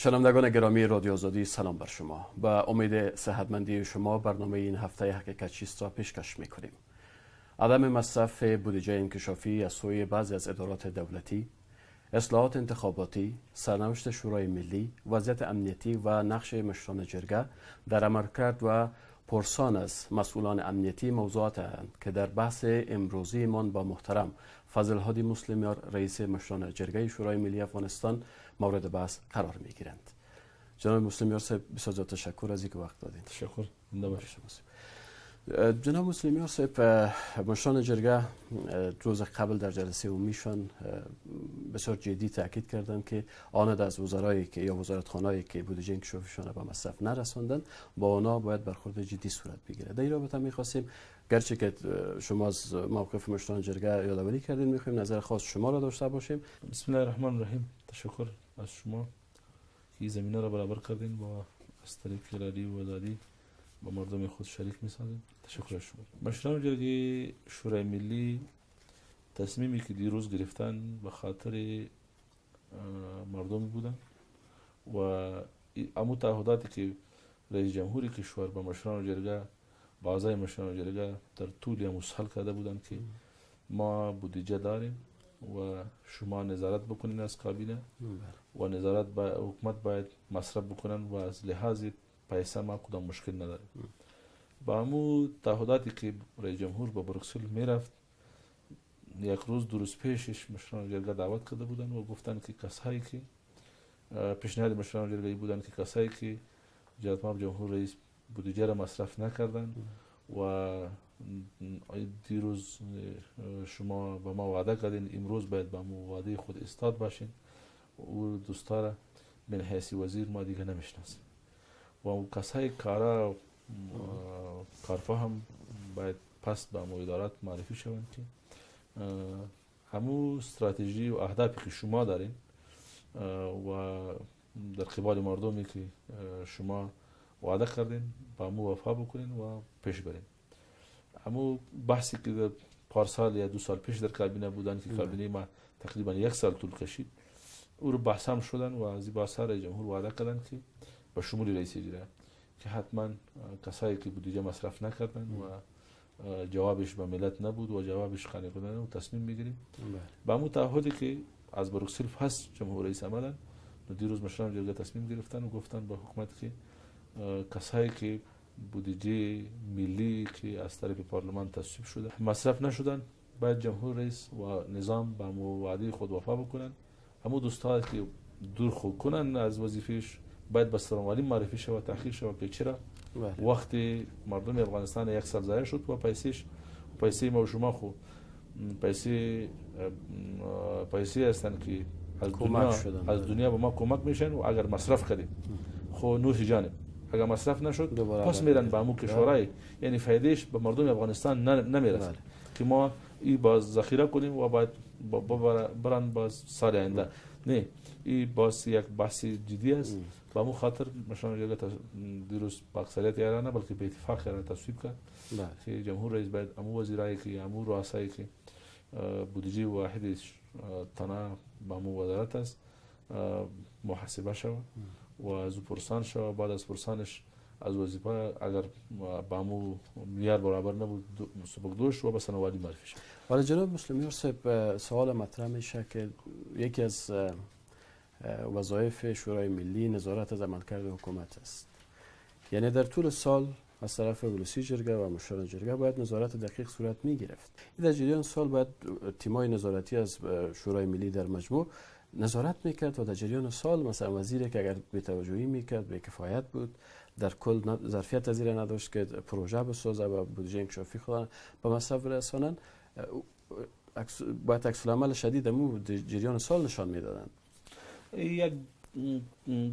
شنوندگان گرامی رادیو آزادی، سلام بر شما. با امید صحتمندی شما برنامه این هفته حقیقت چیست را پیشکش میکنیم. عدم مصرف بودجه انکشافی از سوی بعضی از ادارات دولتی، اصلاحات انتخاباتی، سرنوشت شورای ملی، وضعیت امنیتی و نقش مشران جرگه در عملکرد و پرسان از مسئولان امنیتی موضوعات که در بحث امروزی مان با محترم فضل هادی مسلمیار، رئیس مشران جرگه شورای ملی افغانستان، مورد بحث قرار میگیرند. جناب مسلمیار صاحب، بسیار زیاد تشکر از اینکه وقت دادین. تشکر. زنده باشید. جناب مسلمیار صاحب، مشران جرگه روز قبل در جلسه عمومیشان بسیار جدی تاکید کردند که آن از وزرایی که یا وزارتخانه‌ای که بودجه انکشافیشان به مصرف نرساندند، با آنها باید برخورد جدی صورت بگیره. در این رابطه می‌خواستیم، گرچه که شما از موقف مشران جرگه یادآوری کردین، می‌خوایم نظر خاص شما را داشته باشیم. بسم الله الرحمن الرحیم. تشکر از شما که زمینه را برابر کردین با از طریق رادیو آزادی با مردم خود شریک می‌سازیم. تشکر از شما. مشران جرگه شورای ملی تصمیمی که دیروز گرفتن به خاطر مردم بودن و امو تعهداتی که رئیس جمهوری کشور با مشران جرگه، با اعضای مشران جرگه در طول امو سال کرده بودن که ما بودجه داریم و شما نظارت بکنین از کابینه و نظارت با حکومت باید مصرف بکنن و از لحاظ پیسه ما کدام مشکل نداریم. با امو تعهداتی که رئیس جمهور با بروکسل میرفت، یک روز دو روز پیشش مشران جرگه دعوت کرده بودن و گفتن که کسایی که پیشنهاد مشران جرگه بودن که کسایی که جناب جمهور رئیس بودجه را مصرف نکردن و دیروز شما به ما وعده کردین، امروز باید به مو وعده خود استاد باشین. او دوستا را من حیث وزیر ما دیگه نمیشناسیم و کسای کارا کارفهم باید پس به امو ادارات معرفی شوند که همو استراتژی و اهدافی که شما دارین و در قبال مردمی که شما وعده کردین با امو وفا بکنین و پیش برین. امو بحثی که در پارسال یا 2 سال پیش در کابینه بودن که کابینه ما تقریبا 1 سال طول کشید، او رو بحث هم شدن و از این بحث رئیس جمهور وعده کردن که با شمول رئیس اجرا که حتما کسایی که بودجه مصرف نکردن و جوابش به ملت نبود و جوابش قانع کننده و تصمیم میگیریم. با امو تعهدی که از بروکسل پس جمهور رئیس آمدن، دیروز مشران جرگه تصمیم گرفتن و گفتن به حکومت که کسایی که بودجه ملی که از طرف پارلمان تصویب شده مصرف نشدن، باید جمهور رئیس و نظام به وعده خود وفا بکنن. همو دوستایی که دور خود کنن از وظیفهش باید به سرمالی معرفی شود، تحقیق شود که چرا وقتی مردم افغانستان 1 سال ضایع شد و پیسیش پیسې ما و شما خو پیسې هستند که از دنیا به ما کمک میشن و اگر مصرف کردیم خو نوش جانب، اگر مصرف نشد پس میرن به امو کشورای، یعنی فایدهش به مردم افغانستان نمیرسه که ما ای باز ذخیره کنیم و باید برن باز سال آینده. نه، این باز یک بحث جدی است. به امو خاطر مشران جرگه دیروز با اکثریت ایران نه بلکه به اتفاق ایران تصویب کرد که جمهور رئیس باید امو وزیرایی که امو رؤسایی که بودجه واحد تنها به امو وزارت است محاسبه شود و از او پرسان شود. بعد از پرسانش از وظیفه اگر با امو معیار برابر نبود سبکدوش و به سنوالی معرفی شد. ولی جناب مسلمیار صاحب، سوال مطرح میشه که یکی از وظایف شورای ملی نظارت از عملکرد حکومت است. یعنی در طول سال از طرف ولسی جرگه و مشران جرگه باید نظارت دقیق صورت می گرفت. در جریان سال باید تیمای نظارتی از شورای ملی در مجموع نظارت میکرد و در جریان سال مثلا وزیری که اگر بی‌توجهی میکرد، بی‌کفایت بود، در کل ظرفیت از نداشت که پروژه بسازه و بودجه انکشافی خود به مصرف برسانند، باید عکس العمل شدید مو جریان سال نشان میدادند. یک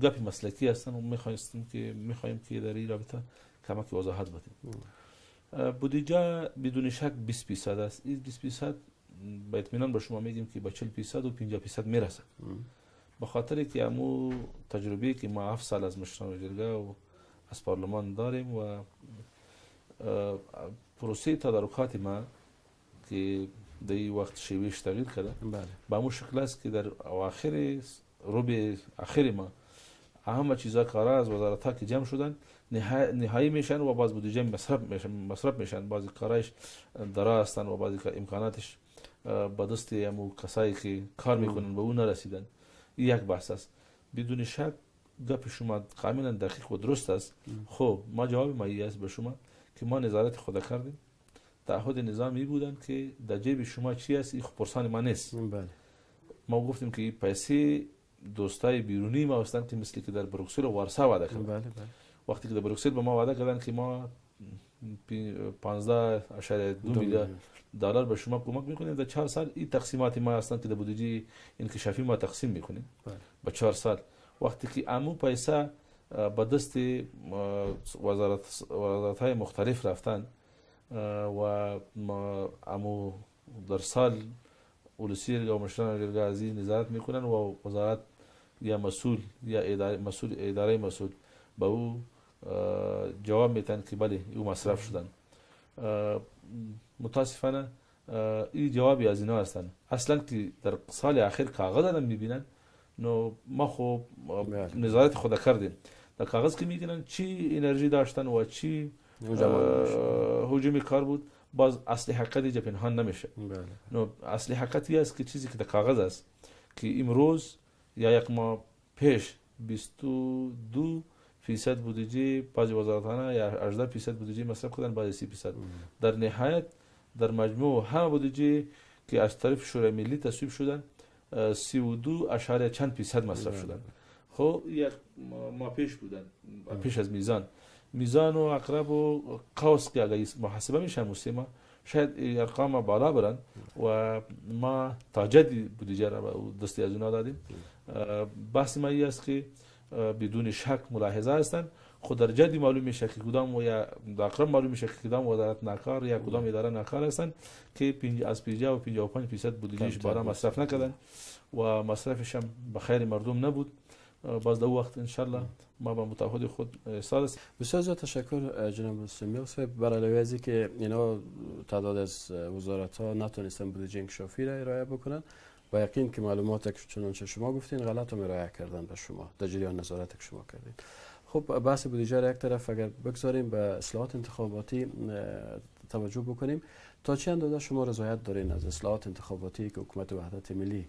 گپ مسلکی هستن و میخوایم که در این رابطه کمک وضاحت بدیم. بودجه بدون شک 20% است. این 20% با اطمینان به شما میگیم که به 40% و 50% میرسه. به خاطر که امو تجربه که ما 7 سال از مشران جرگه و از پارلمان داریم و پروسه تدارکات ما که در این وقت شیوهش تغییر کرده، به امو شکل است که در اواخر ربع اخیر ما همه چیزا کارا از وزارت ها که جمع شدن نهایی میشن و باز بودجه مصرف میشن. بعضی کارایش درا هستن و بعضی امکاناتش به دست امو کسایی که کار میکنن به اون نرسیدن. یک بحث است. بدون شک گپ شما کاملا دقیق و درست است. خب ما جواب ما است به شما که ما نظارت خود کردیم. تعهد نظامی بودن که در جیب شما چی است این پرسان ما نیست. بله. ما گفتیم که این پیسه دوستای بیرونی ما هستند که مثل که در بروکسل و وارسا وعده کردن. بله بله. وقتی که در بروکسل به ما وعده کردن که ما 15.2 میلیارد دلار به شما کمک میکنیم در 4 سال، این تقسیمات ما هستند که در بودجه انکشافی ما تقسیم میکنیم. بله. به 4 سال. وقتی که امو پیسه به دست وزارت های مختلف رفتن و امو در سال ولسی جرګه و مشران جرګه از این نظارت میکنن و وزارت یا مسئول یا اداره مسئول اداره مسئول به او جواب میتن که بله او مصرف شدن. متاسفانه این جوابی از اینا هستن. اصلا که در سال اخیر کاغذ آدم میبینن نو ما خو نظارت خود کردیم. در کاغذ که میگیرن چی انرژی داشتن و چی هجوم کار بود، باز اصل حقیقت اینجا پنهان نمیشه. بله. نو اصل حقیقتی است که چیزی که در کاغذ است که امروز یا یک ماه پیش 22% بودجه بعضی وزارتخانه یا 18% بودجه مصرف کردن، بعضی 30%. در نهایت در مجموع همه بودجه که از طرف شورای ملی تصویب شدن 32 اعشاریه چند فیصد مصرف شدن. خب یک ماه پیش بودن، پیش از میزان و عقرب و قوس که اگر محاسبه میشن مسیما شاید ارقام بالا برن و ما تا جدی بودجه را دستی از اونا دادیم. بحث ما این است که بدون شک ملاحظه هستند. خود در جدی معلوم میشه که کدام و یا در عقرب معلوم میشه که کدام وزارت ناکار یا کدام اداره ناکار هستند که از 50 و 55% بودجهش بالا مصرف نکردن و مصرفش هم به خیر مردم نبود. باز در وقت انشالله ما با متعهد خود سال است. بسیار زیاد تشکر جناب سمیل صاحب. بر علاوه از اینکه اینا تعداد از وزارت ها نتونستن بودجه انکشافی را ارائه بکنن، با یقین که معلومات که چنانچه شما گفتین غلط هم ارائه کردن به شما در جریان نظارت که شما کردین. خب بحث بودجه را یک طرف اگر بگذاریم به اصلاحات انتخاباتی توجه بکنیم، تا چه اندازه شما رضایت دارین از اصلاحات انتخاباتی که حکومت وحدت ملی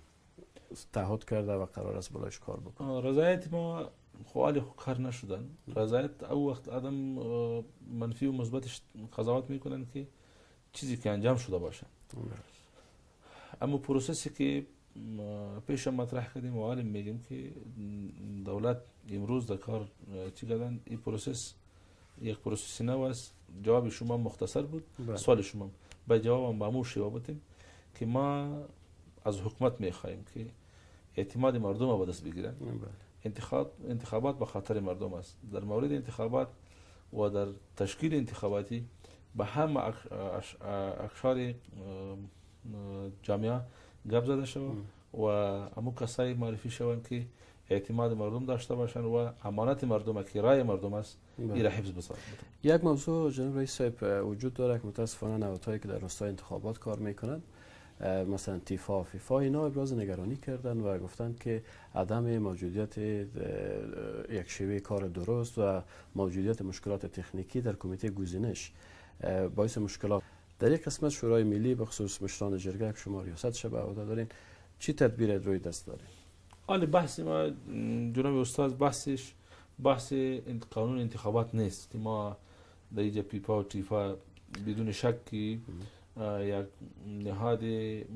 تعهد کرده و قرار است بالایش کار بکنه؟ رضایت ما خو کار نشدن. رضایت او وقت آدم منفی و مثبتش قضاوت میکنن که چیزی که انجام شده باشه. اما process ی که پیش مطرح کردیم و عالم میگیم که دولت امروز در کار چی کردن، این process یک process نو است. جواب شما مختصر بود. سوال شما به جوابم به مو شیوه بودیم که ما از حکومت میخواهیم که اعتماد مردم را به دست بگیرن. انتخابات به خاطر مردم است. در مورد انتخابات و در تشکیل انتخاباتی به همه اقشار جامعه گپ زده شود و امو کسایی معرفی شوند که اعتماد مردم داشته باشند و امانت مردم که رای مردم است این را حفظ بسازند. یک موضوع جناب رئیس صاحب وجود داره که متاسفانه نهادهایی که در راستای انتخابات کار میکنند، مثلا تیفا فیفا، اینا ابراز نگرانی کردن و گفتند که عدم موجودیت یک شیوه کار درست و موجودیت مشکلات تکنیکی در کمیته گزینش باعث مشکلات در یک قسمت شورای ملی به خصوص مشران جرگه که شما ریاست شبه عهده دارین، چی تدبیر روی دست دارین؟ حالا بحث ما جناب استاد بحث قانون انتخابات نیست که ما در اینجا پیپا و تیفا بدون شک یک نهاد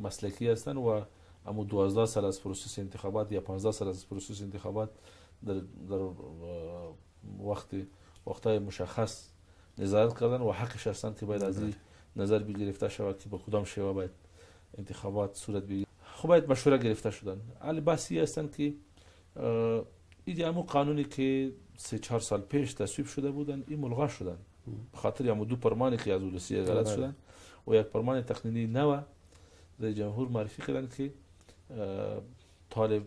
مسلکی هستند و اما 12 سال از process انتخابات یا 15 سال از process انتخابات در وقتای مشخص نظارت کردن و حقش هستند که باید از این نظر بگرفته شود که با کدام شیوه باید انتخابات صورت بگیرد. خب باید مشوره گرفته شدن. علی بحثی هستند که این امو قانونی که 3-4 سال پیش تصویب شده بودن این ملغا شدن به خاطر امو دو پرمانی که از ولسی غلط شدن و یک پرمان تقنینی نو در جمهور معرفی کردن که طالب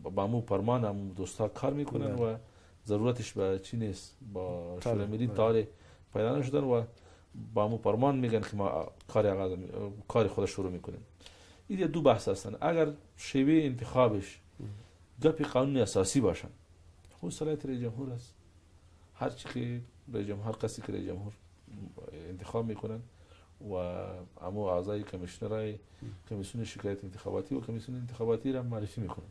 با مو پرمان هم دوستا کار میکنن و ضرورتش به چی نیست، با شورای ملی طالب پیدا نشدن و با مو پرمان میگن که ما کار خود شروع میکنیم. این دو بحث هستن. اگر شیوه انتخابش گپی قانون اساسی باشن، خود صلاحیت رئیس جمهور است. هر چی که رئیس جمهور، هر کسی که رئیس جمهور انتخاب میکنن و امو اعضای کمیشنرای کمیسیون شکایت انتخاباتی و کمیسیون انتخاباتی را معرفی میکنن.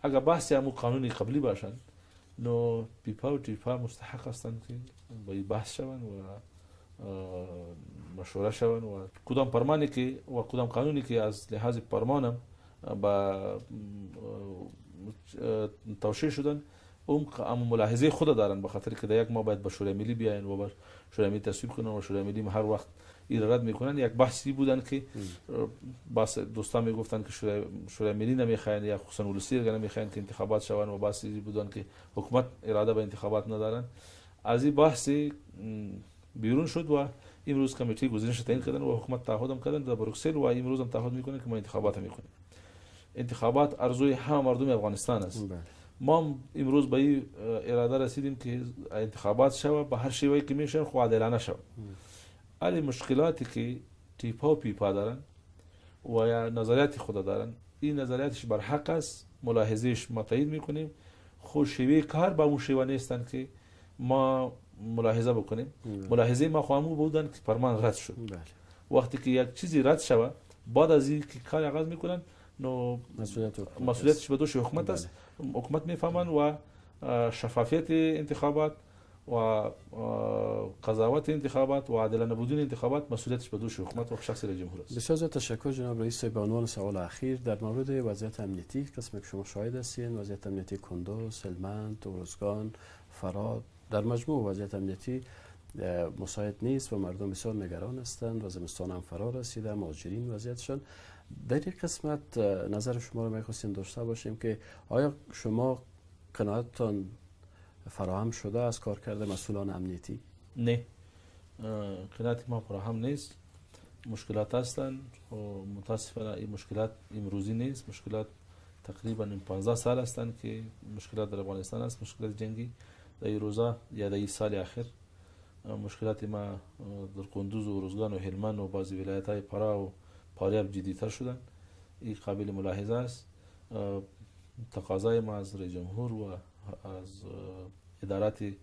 اگر بحث امو قانونی قبلی باشن، نو پیپا و تیپا مستحق هستند که باید بحث شوند و مشوره شوند و کدام پرمانی که و کدام قانونی که از لحاظ پرمانم با توشیح شدن، اون ملاحظه خود دارن، به خاطر که در یک ما باید به شورای ملی بیاین و به شورای ملی تصویب کنن و شورای ملی هر وقت این رد میکنن. یک بحثی بودن که بس دوستان میگفتن که شورای ملی نمیخواین یا خصوصا ولسی نمیخواین که انتخابات شوند و بحثی بودن که حکومت اراده به انتخابات ندارن. از این بحث بیرون شد و امروز کمیته گزینش تعیین کردن و حکومت تعهد هم کردن در بروکسل و امروز هم تعهد میکنن که ما انتخابات میکنیم. انتخابات ارزوی همه مردم افغانستان است. ما امروز به این اراده رسیدیم که انتخابات شود به هر شیوهی که میشن، خو عادلانه شود. ولی مشکلاتی که تیپا و پیپا دارن و یا نظریات خود دارن، این نظریاتش بر حق است، ملاحظهش ما تایید میکنیم، خو شیوه کار با اون شیوه نیستن که ما ملاحظه بکنیم. ملاحظه ما خو بودن که فرمان رد شد. وقتی که یک چیزی رد شود، بعد از این که کار آغاز میکنن، نو مسئولیتش به دوش حکومت است. حکومت میفهمن و شفافیت انتخابات و قضاوت انتخابات و عادلانه بودن انتخابات مسئولیتش به دوش حکومت و شخص رئیس جمهور است. بسیار زیاد تشکر جناب رئیس. به عنوان سوال اخیر در مورد وضعیت امنیتی، قسمی که شما شاهد هستین، وضعیت امنیتی کندوز، هلمند، ارزگان، فراه، در مجموع وضعیت امنیتی مساعد نیست و مردم بسیار نگران هستند و زمستان هم فرا رسیده، مهاجرین وضعیتشان. در این قسمت نظر شما رو میخواستیم داشته باشیم که آیا شما قناعتتان فراهم شده از کار کرده مسئولان امنیتی؟ نه، قناعت ما فراهم نیست. مشکلات هستند و متاسفانه این مشکلات امروزی نیست. مشکلات تقریبا 15 سال هستند که مشکلات در افغانستان است، مشکلات جنگی در این روزا یا در این سال آخر. مشکلات ما در قندوز و روزگان و هلمند و بعضی ولایت های پرا و پاریاب جدیتر شدن. این قابل ملاحظه است. تقاضای ما از رئیس جمهور و از اداراتی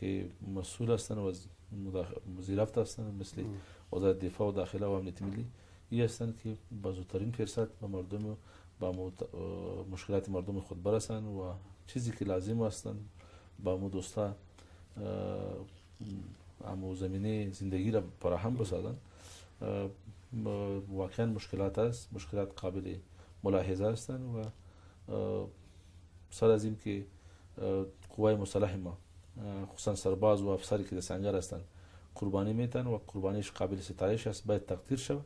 که مسئول هستند و ذیرفت هستند، مثل وزارت دفاع و داخله و امنیت ملی، این هستند که با زودترین فرصت به مردم با مشکلات مردم خود برسند و چیزی که لازم هستند با مو دوستا امو زمینه زندگی را فراهم بسازند. واقعا مشکلات است، مشکلات قابل ملاحظه هستند و سر از این که قوای مسلح ما، خصوصا سرباز و افسری که در سنگر هستند، قربانی میتن و قربانیش قابل ستایش است، باید تقدیر شود.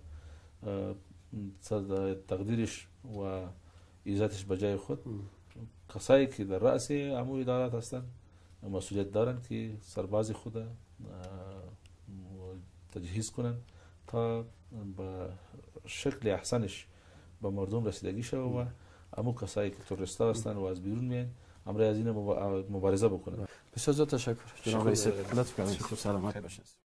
تقدیرش و عزتش به جای خود. کسایی که در رأس امو ادارات هستند مسئولیت دارند که سرباز خود تجهیز کنند تا به شکل احسنش به مردم رسیدگی شود و امو کسایی که تروریست هستند و از بیرون میان امر از این مبارزه بکنند. بسیار زیاد تشکر جناب رئیس. لطف کردید. سلامت باشید.